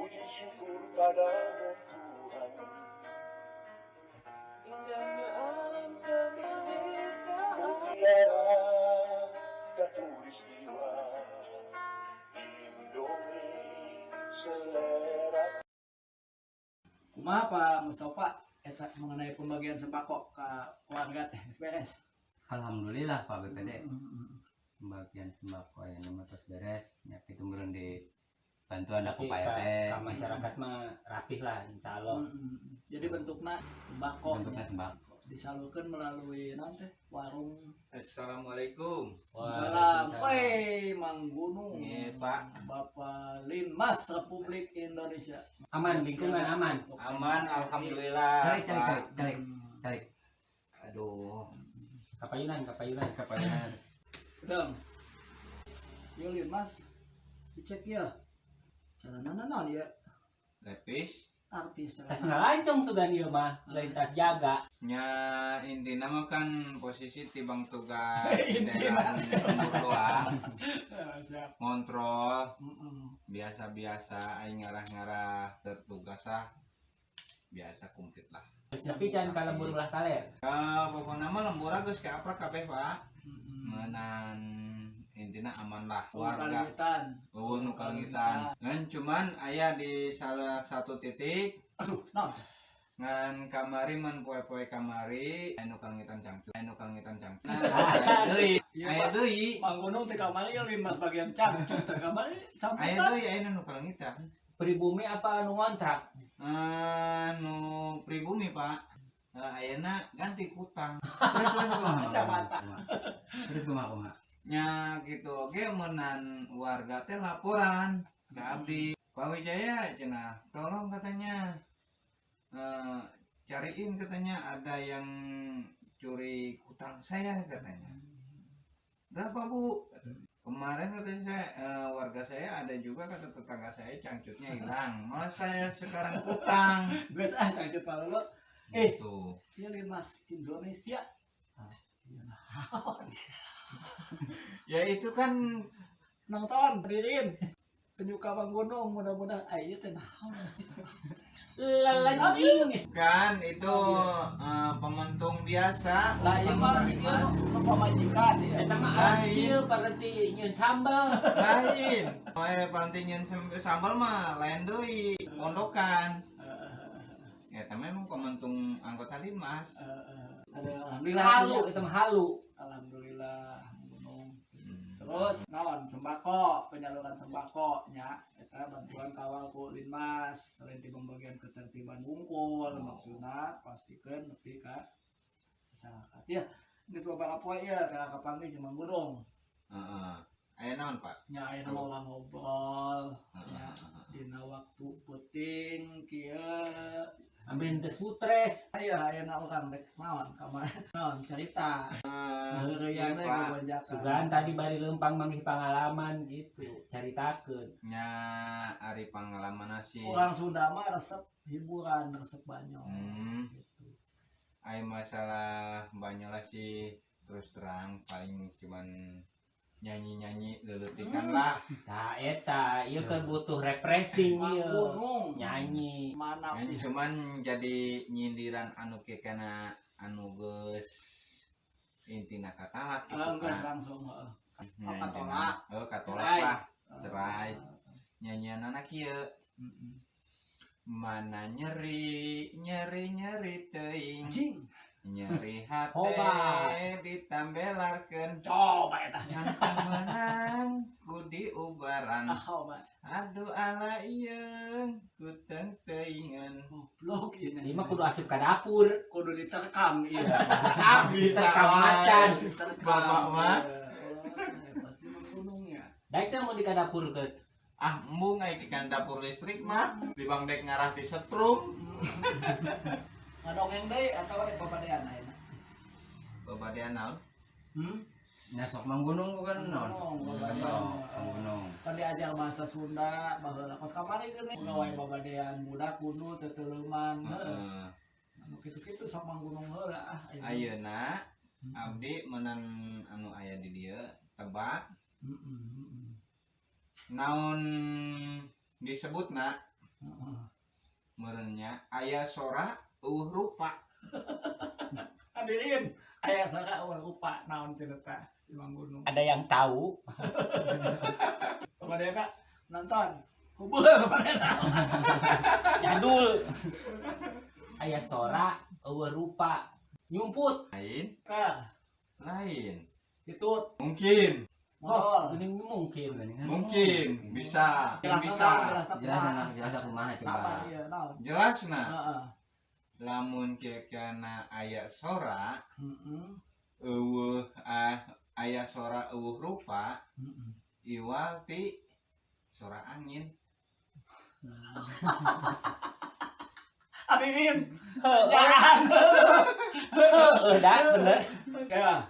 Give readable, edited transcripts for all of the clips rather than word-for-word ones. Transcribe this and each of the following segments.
Puji syukur padamu, Tuhan. Indahnya alam kemerdekaan. Mutiara katulistiwa, Indomie selera. Kumaha, Pak Mustafa, eta mengenai pembagian sembako ke warga teh geus beres? Alhamdulillah, Pak BPD, pembagian sembako yang nomor terus beres ya, itu meureun di bantuan aku Tapi Pak RT. Ka masyarakat mah rapih lah, insya Allah. Jadi bentuknya sembako Bentuknya nya. Sembako. Disalurkan melalui nanti warung. Assalamualaikum. Salam, wey, Mang Gunung. Iya, Pak. Bapak Linmas Republik Indonesia. Aman, lingkungan aman. Aman, alhamdulillah. Calik, calik. Pak. Calik, calik, calik. Aduh. Kapayunan, kapayunan. Kepada Dong. Yo Linmas, dicek ya. Celana naon ya? Lepis. Artis. Tas ngalancong sugan ieu mah, lain tas jaga. Nya, intina mah kan posisi tibang tugas daerah lembur doang. Siap. Ngontrol biasa-biasa, aing ngarah-ngarah tertugas ah. Biasa komplit lah. Tapi can ka lembur ulah kaler. Ya, pokoknya mah lembur geus kaaprak kabeh, Pak. Menan intina aman lah warga. Warga. Oh, nu kalengitan. Ngan cuman aya di salah satu titik. Aduh, naon? Ngan kamari man poe-poe kamari anu kalengitan cangcut, anu kalengitan cangcut. Nah, aya deui, Iya, aya Pak. deui, Mang Gunung teh kamari ya Linmas bagian cangcut teh kamari aya samputan. deui aya nu kalengitan. Pribumi apa anu ngontrak? Anu pribumi, Pak. Eh, ayeuna ganti kutang. Terus, terus kumaha? Kacamata. Terus kumaha, kumaha? Nya gitu oge menan warga teh laporan ke abdi. "Pak Wijaya," cenah, "tolong," katanya, "cariin," katanya, "ada yang curi kutang saya," katanya. "Berapa, Bu?" "Kemarin," katanya, "saya warga saya ada juga," kata tetangga saya, "cangcutnya hilang, malah saya sekarang kutang." Geus ah, cangcut lo. Eh. Gitu. Ieu Linmas Indonesia. Ah, iya naon? Ya, itu kan. Nonton, hadirin. Penyuka Mang Gunung, mudah-mudahan ah ieu teh naon. Lalanjing. Kan itu pementung biasa. Lah, ieu mah bukan ieu Linmas. nu pamajikan ieu. Eta mah Lain. ieu parenti nyieun sambal. Lain, eh, paranti nyeun sambal mah lain deui, pondokan ya, tapi memang pementung anggota Linmas. Ada alhamdulillah. Halu ya. eta mah halu. Alhamdulillah, Mang Gunung. Terus naon, sembako, penyaluran sembako nya eta bantuan kawal ku Linmas, selain ti pembagian ketertiban wungkul, maksudna pastikeun nepi ka masyarakat ya. Geus beberapa poe ya kana kapanggih jeung Mang Gunung. Heeh. Aya naon, Pak? Nya, aya nu urang ngobrol Heeh. ya dina waktu peuting kieu. Ambil teu stres. Aya ayeuna urang rek naon kamar naon cerita Iya, heureuyan we Pak. gogonjakan. Sugan tadi bari lempang manggih pangalaman gitu. Caritakeun. Nya, ari pangalaman sih. Orang Sunda mah resep hiburan, resep banyol gitu. Ai masalah banyol sih terus terang paling cuman nyanyi-nyanyi lelutikan lah. Tah eta ieu keur butuh refreshing Mang ieu. Gunung Nyanyi. mana? Nyanyi cuman jadi nyindiran anu ke kana anu geus intina katalak gitu Geus kan. langsung heeh. Nya, Oh, intina. katolak. Oh, katolak Cerai. lah, cerai. Nyanyian anak kieu. Mana nyeri nyeri nyeri teuing. Anjing. Nyeri hate Hoba. Ditambelarkeun. Coba eta. Ngan menang ku diubaran. Ah, coba. Aduh ala ieung ku teuingan. Goblok ieu. Ieu mah kudu asup ka dapur. Kudu diterkam ieu. Ah, bisa Diterkam wae. macan. Diterkam. Bapak mah. Iya. Oh, hebat sih Mang Gunungnya. Daek teh mun di ka dapur ke. Ah, embung ai di dapur listrik mah di bang dek ngarah di setrum. Ngadongeng deui atawa rek babadean ayeuna? Babadean naon? Hmm? Nya sok Mang Gunung bukan naon? Gunung, babadean. Sok Mang Gunung. Kan diajar bahasa Sunda baheula kos kamari geuning gawe babadean budak kudu teteleuman heeh. Heeh. Anu kitu-kitu sok Mang Gunung heula ah ayeuna. Ayeuna abdi menan anu aya di dieu tebak Heeh, heeh. naon disebutna. Merenya aya sora eueuh rupa. Hadirin, aya sora eueuh rupa naon cerita di Mang Gunung. Ada yang tahu? Kepada Kak nonton. Hubul kemana? Jadul. Aya sora eueuh rupa. Nyumput. Lain, Kak, lain. itu Mungkin, Oh, modal. ini mungkin. mungkin bisa, Jelas bisa. jelas Jelas anak jelas aku mah coba. Sabar iya naon. Jelas nah. Heeh. Lamun kekana aya sora Heeh. eueuh aya sora eueuh rupa iwal ti sora angin. Hadirin. Jangan. Heeh, dah bener. Ya.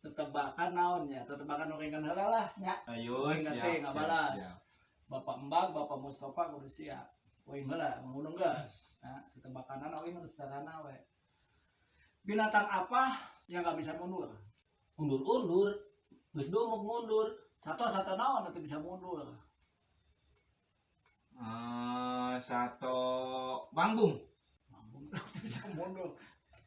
Tetebakan naon ya, tetebakan nu ringan heula lah nya. Ayo Ingat siap, teh, nggak siap, balas. siap. Bapak Embag, Bapak Mustafa kudu siap. Uing heula mengunung geus. Nah, tetebakanana uing nu sederhana we. Binatang apa yang nggak bisa mundur? Undur-undur. Geus dumuk mundur. Satu naon nanti bisa mundur. Satu banggung. Bambung bisa mundur.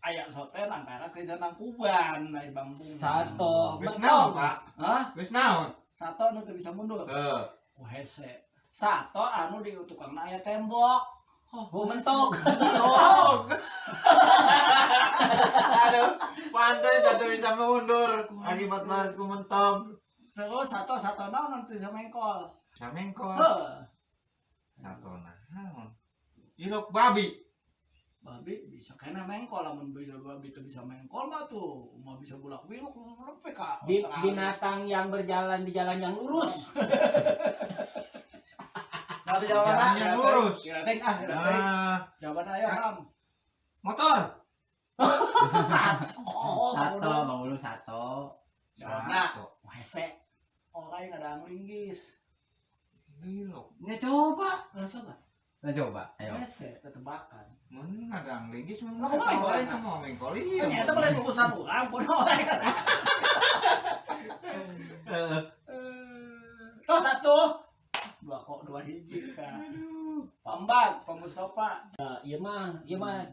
Aya soten antara ke nangkuban ai bambung. Sato Geus naon, betong. Pak? Hah? Geus naon? Sato nu teu bisa mundur. Heuh. Ku hese. Sato anu di tukangna aya tembok. Oh, mentok. Mentok. Aduh, pantai satu bisa mundur. Akibat malasku mentok. Terus sato sato naon nu teu bisa mengkol. Bisa mengkol. Heuh. Satu naon? Ilok babi. Babi bisa kena mengkol lamun babi itu bisa mengkol mah tuh mau bisa bulak-biluk lebih ka Binatang yang berjalan di jalan yang lurus. Nah, itu jawabannya. Jalan yang lurus. Kira teh ah, kira teh. Nah, Jawabannya ayo, Kam. motor. Sato. Sato, Bang Ulung sato. Jawabna. Sato. Hese. Orang yang ada linggis. Ilok. Ini coba. Lah coba. Nah, coba. Ayo. Hese tetebakan. Mun ngadang linggis mun Lah, kumaha lain mengkol? mau mengkol iya. Ternyata boleh urusan urang pun orang. Heeh. Tuh satu. Dua kok dua hiji kan. Pambag, Pak Mustafa. Ieu mah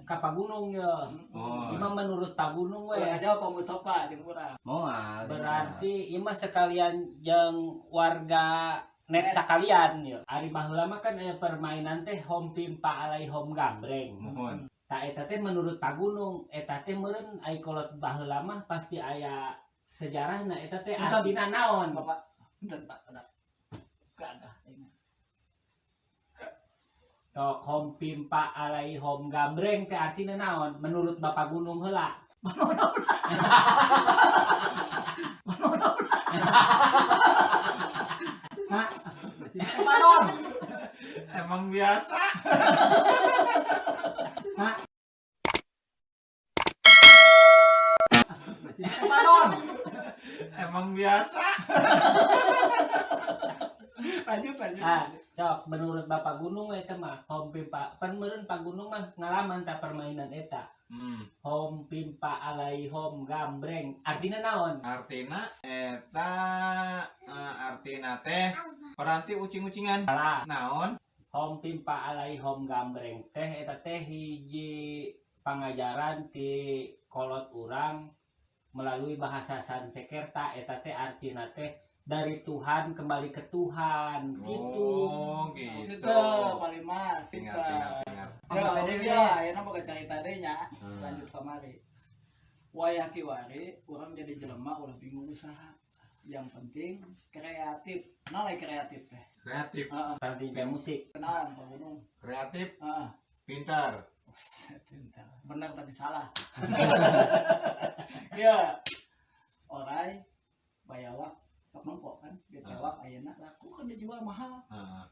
ka Pagunung ya. Oh. Ieu mah menurut Pagunung we. Ulah jawab Pak Mustafa jeung urang. Moal. Berarti ieu mah sekalian jeung warga net sakalian ya. Ari baheula mah kan aya permainan teh hom pimpa alai hom gambreng. Mohon. Tah eta teh menurut Pagunung, eta teh meureun ai kolot baheula mah pasti aya sejarahna eta teh Punten. artina naon. Bapak, punten Pak, ada. Gak ada. Tok hom pimpa alai hom gambreng teh artina naon menurut Bapak Gunung heula. Pak, astagfirullahaladzim. Manon. Emang biasa. Pak. Astagfirullahaladzim. Manon. Emang biasa. Lanjut, lanjut. Ah, cok menurut Bapak Gunung eta mah hom pimpa pan meureun Pak Gunung mah ngalaman ta permainan eta. Hom pimpa alai hom gambreng artina naon? Artina eta artina teh peranti ucing-ucingan. Salah. Naon? Hom pimpa alai hom gambreng teh eta teh hiji pangajaran ti kolot urang melalui bahasa Sanskerta eta teh artina teh dari Tuhan kembali ke Tuhan gitu. Oh, gitu. Gitu, paling mas. Ingat, ingat, ingat. Ya, Apa oh deui? iya, ayeuna boga carita deui nya. Hmm. Lanjut kamari. Wayah kiwari urang jadi jelema ulah bingung usaha. Yang penting kreatif. Nah, lain kreatif teh. Kreatif, Heeh, Berarti kayak musik. kenalan Pak Gunung. kreatif, Heeh. pintar. Buset, pintar. Benar tapi salah. Ya. Orai bayawak sok nempo kan ditewak ayeuna laku kan dijual mahal Heeh.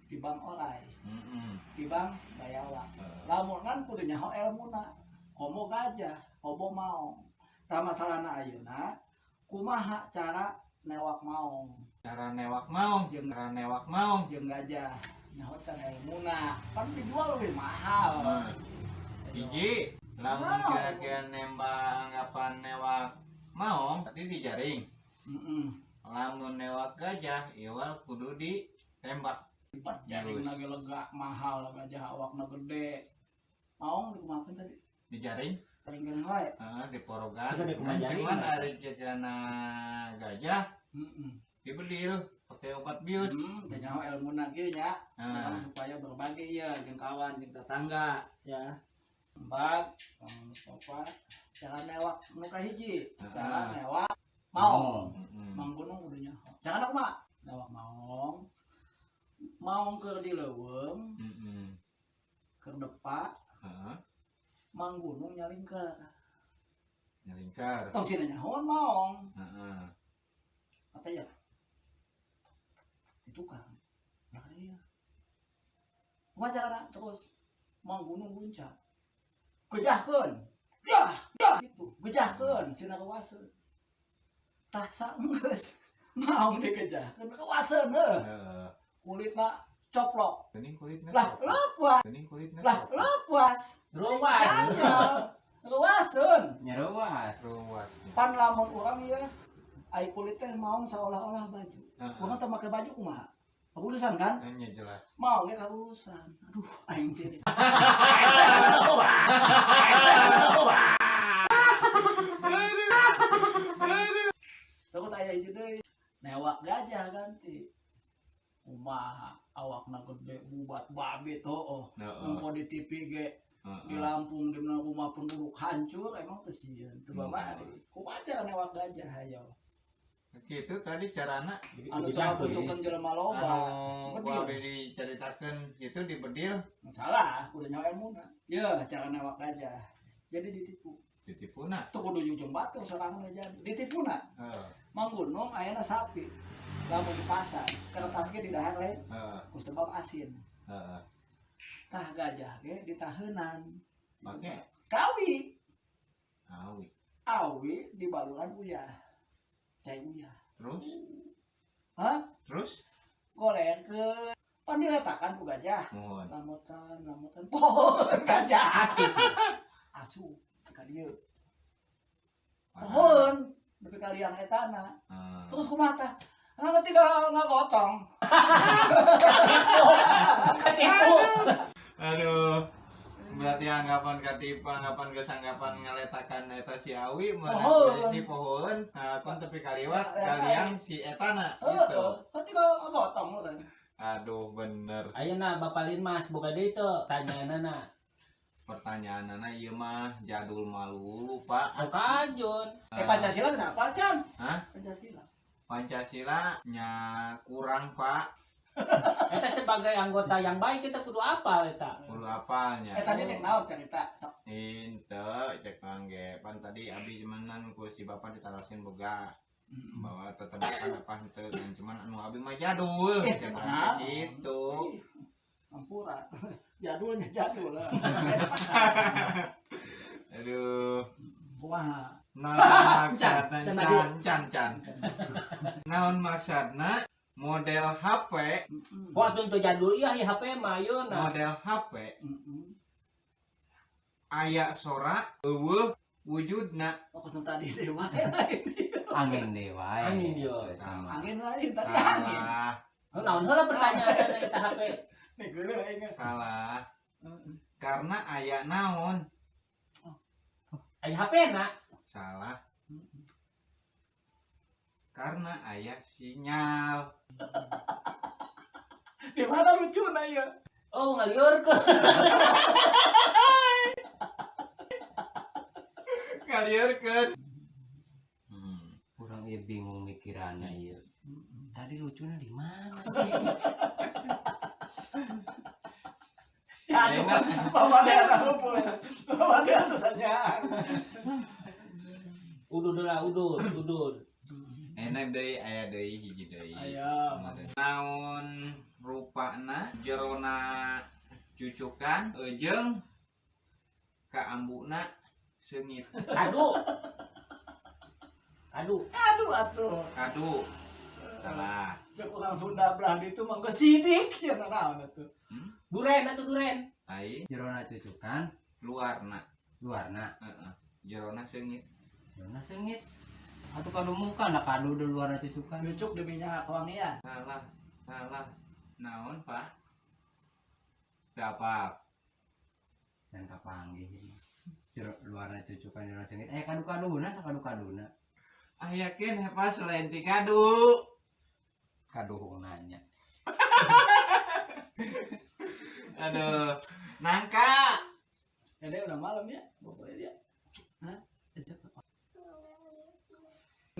tibang orai Heeh. tibang bayawak lamunan kudu nyaho elmuna komo gajah komo maong tah masalahna ayeuna kumaha cara newak maong Cara newak maung, Jeung- cara newak maung. jeung gajah nyaho cara elmuna kan dijual lebih mahal. Nah, hiji, lamun Maung. kira-kira nembak anggapan newak maung, tadi dijaring. Heeh. Lamun newak gajah, iwal kudu ditembak. Lipat jaring lagi lega mahal gajah awakna gede. Maong dikumahakeun tadi? Di jaring? Jaring keneh wae. Heeh, diporogan. Cuman ari jajana gajah. Heeh. Dibedil pakai obat bius. Teh nyaho elmuna kieu nya. Nah, supaya berbagi ya jeung kawan jeung tetangga ya. Mbak, Kang Mustafa, cara newak nu kahiji, cara newak maong. Mang Gunung kudu nyaho. Cara kumaha? Newak maong. Maong keur di leuweung. Keur depak. Heeh. Mang Gunung nyalingkar. Nyalingkar. Tong sina nyahoan maong. Heeh. Kata ya. Itu kan. Lah iya. Kumaha carana terus Mang Gunung guncak. Gejahkeun. Yah, yah gitu. Gejahkeun sina kawaseun. Tah saenggeus maong digejahkeun kawaseun heuh. Heeh. Kulitna coplok. Geuning kulitna. Lah lepas. Geuning kulitna. Lah lepas. Ruas. Ruaseun. Nya ruas. Ruas. Pan lamun urang ieu ai kulit teh maong seolah-olah baju. Urang teh make baju kumaha? Karurusan kan? Nya jelas. Maong ge karurusan. Aduh, aing teh. Terus aya hiji deui. Newak gajah ganti. Kumaha awakna gede bubat babit heueuh. Ngumpul di TV ge di Lampung di mana rumah penduduk hancur emang teu sieun teu babari. Kumaha cara newak gajah hayo? Gitu tadi carana anu tutukeun jelema loba. Anu ku abdi dicaritakeun kitu dibedil. Salah, kudu nyaho elmuna. Yeuh cara newak gajah. Jadi ditipu. Ditipuna. Teu kudu jeung batur sorangan jadi. Ditipuna. Heeh. Mang Gunung ayana sapi. Lamun di pasar, kertas ge didahar lain. Heeh. Ku sebab asin. Heeh. Tah gajah ge ditahenan. Make kawi. Awi. Awi dibaluran uyah. Cai uyah. Terus? Hah? Terus? Golerkeun. Pan diletakan ku gajah. Mohon. Lamotan, lamotan. Pohon gajah asik. Asup ka dieu. Pohon nepi ka liang etana. Terus kumaha tah? Nah, tinggal ngagotong. Ketipu. Aduh. Berarti anggapan katipu, anggapan gesanggapan ngaletakan eta si awi Pohon. Si pohon. Nah, kon tepi kaliwat kaliang si etana gitu. Heeh, tinggal ngagotong teh. Aduh, bener. Ayeuna Bapak Linmas boga deui teu tanyaanana. Pertanyaanana ieu mah jadul malulu, Pak. Oh, kanjun. Pancasila geus apal can? Hah? Pancasila. Pancasila nya kurang, Pak. Eta sebagai anggota yang baik kita kudu apal eta. Kudu apalnya. Tadi nek naon carita? Sok. Henteu cek mangge. Pan tadi abi cumanan ku si bapak ditarosin boga bahwa tetebakan apa henteu kan cuman anu abi mah jadul cek mangge gitu. Ampura. Jadulnya jadul lah. Aduh. Kumaha? Naon maksudna can can. Naon maksudna model HP? Wah tentu jadul iya HP mah ayeuna. Model HP. Aya sora eueuh wujudna. Fokus nu tadi dewa lain. Angin dewa. Angin yo. Angin lain tadi angin. Naon heula pertanyaan eta HP? Nih geuleuh aing. Salah. Karena aya naon? Aya HP na. Salah. Karena aya sinyal. Di mana lucu na ya? Oh, ngaliurkeun. Ngaliurkeun. Kurang ieu bingung mikiranna ieu. Tadi lucunya di mana sih? Ya, bapak dia lupa. Bapak dia rasanya. Udur lah, udur, udur. Enak deui, aya deui hiji deui. Aya. Naon rupana jerona cucukan jeung ka ambuna seungit. Kadu. Kadu. Kadu atuh. Kadu. Salah. Cek urang Sunda belah ditu mah geus sidik ya naon atuh. Duren atuh duren. Ai jerona cucukan luarna. Luarna. Heeh. Jerona seungit. Jerona seungit. Atuh kadu muka na kadu di luarna cucukan. Cucuk di minyak wangian. Salah, salah. Naon, Pak? Teu apa? Dan kapanggih jero luarna cucukan jero seungit aya kadu-kaduna sakadu-kaduna. Ah, yakin apa selain ti kadu? Kaduhung nanya. Aduh, nangka. Ya dia udah malam ya, pokoknya dia. Hah? Besok apa?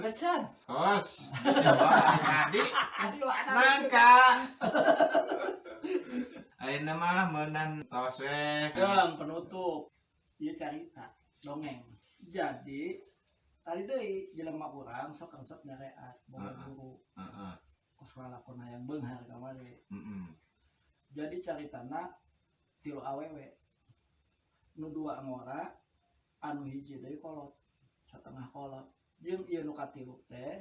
Gecan. Kos. Tadi Aduh, anak. nangka. Ayeuna mah meunang tos we. Dong, penutup. Ieu carita dongeng. Jadi tadi deui jelema urang sok resep nyareat boga guru. Kos lalakon hayang beunghar kamari. Jadi caritana tilu awewe. Nu dua ngora, anu hiji deui kolot, satengah kolot. Jeung ieu nu katilu teh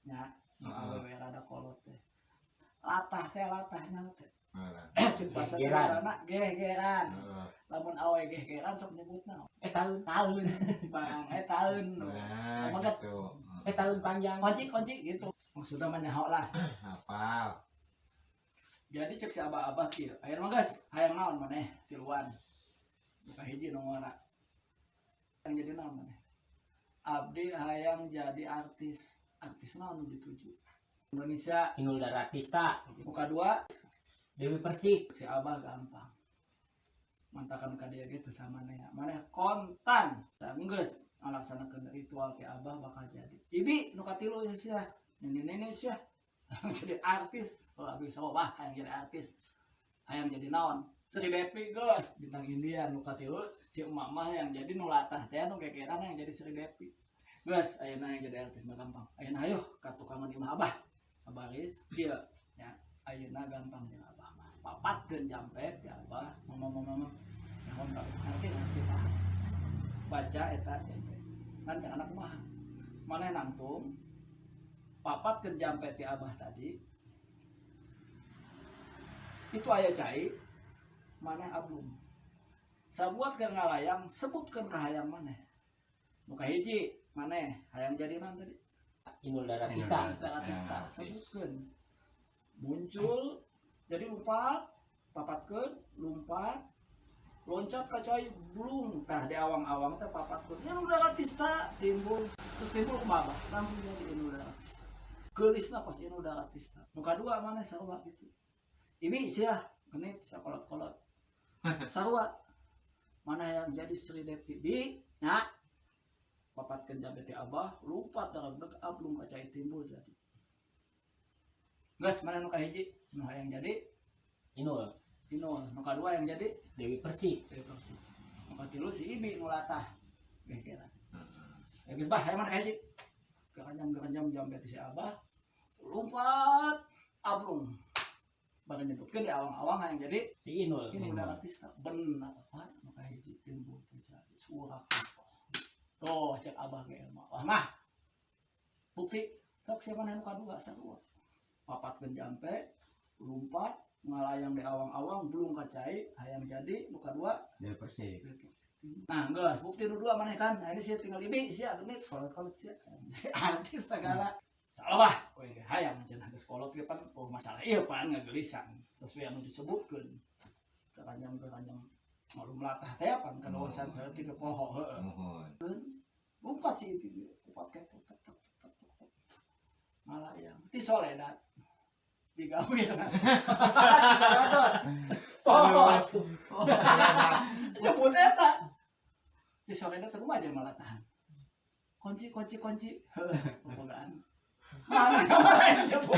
nya nu awewe rada kolot teh. Latah teh latahnya teh. Cek bahasa Gegeran. Sundana gegeran. Lamun awe gegeran sok nyebutna Tahun taun barang taun. Nah, Maget. gitu. Tahun panjang. Kunci kunci gitu. Maksudnya mah nyaho lah. Hafal. Jadi cek si abah-abah kieu, aya mah geus hayang naon maneh tiluan. Buka hiji nu ngora. Yang jadi naon maneh? Abdi hayang jadi artis. Artis naon nu dituju? Indonesia. Inul Daratista. Muka dua Dewi Persik. Si abah gampang. Mantakan ka dia gitu sama maneh. Maneh kontan. Geus ngalaksanakeun ritual ke abah bakal jadi. Ibi nu katilu ya sia. Nenek-nenek sia. Jadi artis. Oh, abis sama bah hayang jadi artis. Hayang jadi naon? Sri Devi geus, bintang India nu katilu si emak mah yang jadi nu latah teh nu kekeran yang jadi Sri Devi. Geus ayeuna yang jadi artis mah gampang. Ayeuna hayoh ka tukangan imah abah. Abaris kieu nya ayeuna gampang jeung abah mah. Papatkeun jampet ya abah, mama mama mama. Nyaho ngerti ngerti paham. Baca eta jampe. Ngan cek anak kumaha? Maneh nangtung papatkeun jampe ti abah tadi. Itu aya cai maneh ablum. Sabuat ke ngalayang sebutkeun ka hayang maneh. Nu kahiji maneh hayang jadi naon tadi? Inul Daratista. Inul Daratista sebutkeun. Muncul jadi lompat, papatkeun, lompat, loncat ka cai blung tah di awang-awang teh papatkeun. Inul Daratista timbul, terus timbul kumaha? Langsung jadi Inul Daratista. Geulisna kos Inul Daratista. Nu kadua maneh sarua gitu. Ini sia genit sia kolot-kolot. Sarua mana yang jadi Sri Devi di nya papatkeun jampe ti abah lompat dalam deg ablung ka cai timbul jadi. Geus mana nu kahiji nu hayang jadi Inul. Inul. Nu kadua yang jadi Dewi Persik. Dewi Persik. Nu katilu si Ibi nu latah gegeran. Ya geus bah hayang mana kahiji. Geranjam-geranjam jampe ti si abah lompat ablung. Bahkan nyebutkan di awang-awang yang jadi si Inul. Ini udah artis benar apa maka hiji timbul terjadi suara tuh cek abah ge mah. Wah mah bukti sok siapa nu kadua sarua papatkeun jampe lompat ngalayang di awang-awang belum kacai hayang jadi nu kadua Dewi Persik. Nah geus bukti nu dua maneh kan. Nah ini sia tinggal ibi sia genit kolot-kolot sia jadi artis segala. Salah bah, we hayang cenah geus kolot ge pan oh masalah ieu pan ngagelisan sesuai anu disebutkeun. Keranjang-keranjang malum latah teh pan kadawasan saeutik ke poho heueuh. Muhun. Lompat si ibi lompat ke tok tok tok tok tok. Malayang ti soledat digawe. Ti soledat. Poho. Nyebut eta. Ti soledat teh kumaha jeung malatahan. Kunci kunci kunci. Heueuh, bobogaan. Mana yang jebot?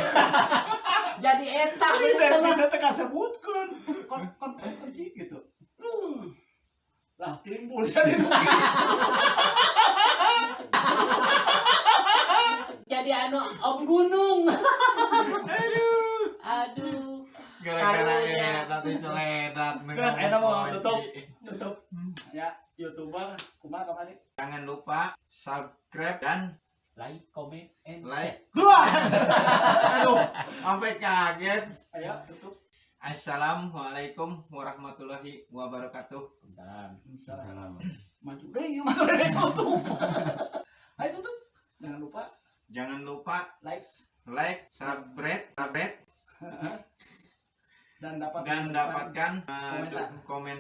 Jadi eta Tapi dari tidak teka sebutkan kon kon kunci gitu. Bung. Lah timbul jadi Jadi anu Om Gunung. Aduh. Aduh. Gara-gara ya tadi coledat. Geus enak mau tutup. Tutup. Ya, YouTuber kumaha kamari? Jangan lupa subscribe dan like, comment, and like. share. Keluar. Aduh, sampai kaget. Ayo tutup. Assalamualaikum warahmatullahi wabarakatuh. Salam. Salam. Salam. Maju deui mah udah tutup. Ayo tutup. Jangan lupa Jangan lupa like, like, subscribe, subscribe.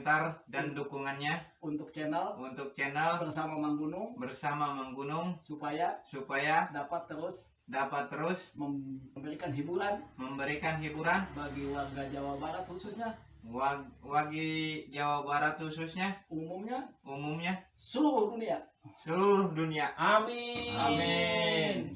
Komentar dan dukungannya untuk channel untuk channel bersama Mang Gunung bersama Mang Gunung supaya supaya dapat terus dapat terus memberikan hiburan memberikan hiburan bagi warga Jawa Barat khususnya, bagi Jawa Barat khususnya, umumnya umumnya seluruh dunia. Seluruh dunia. Amin. Amin.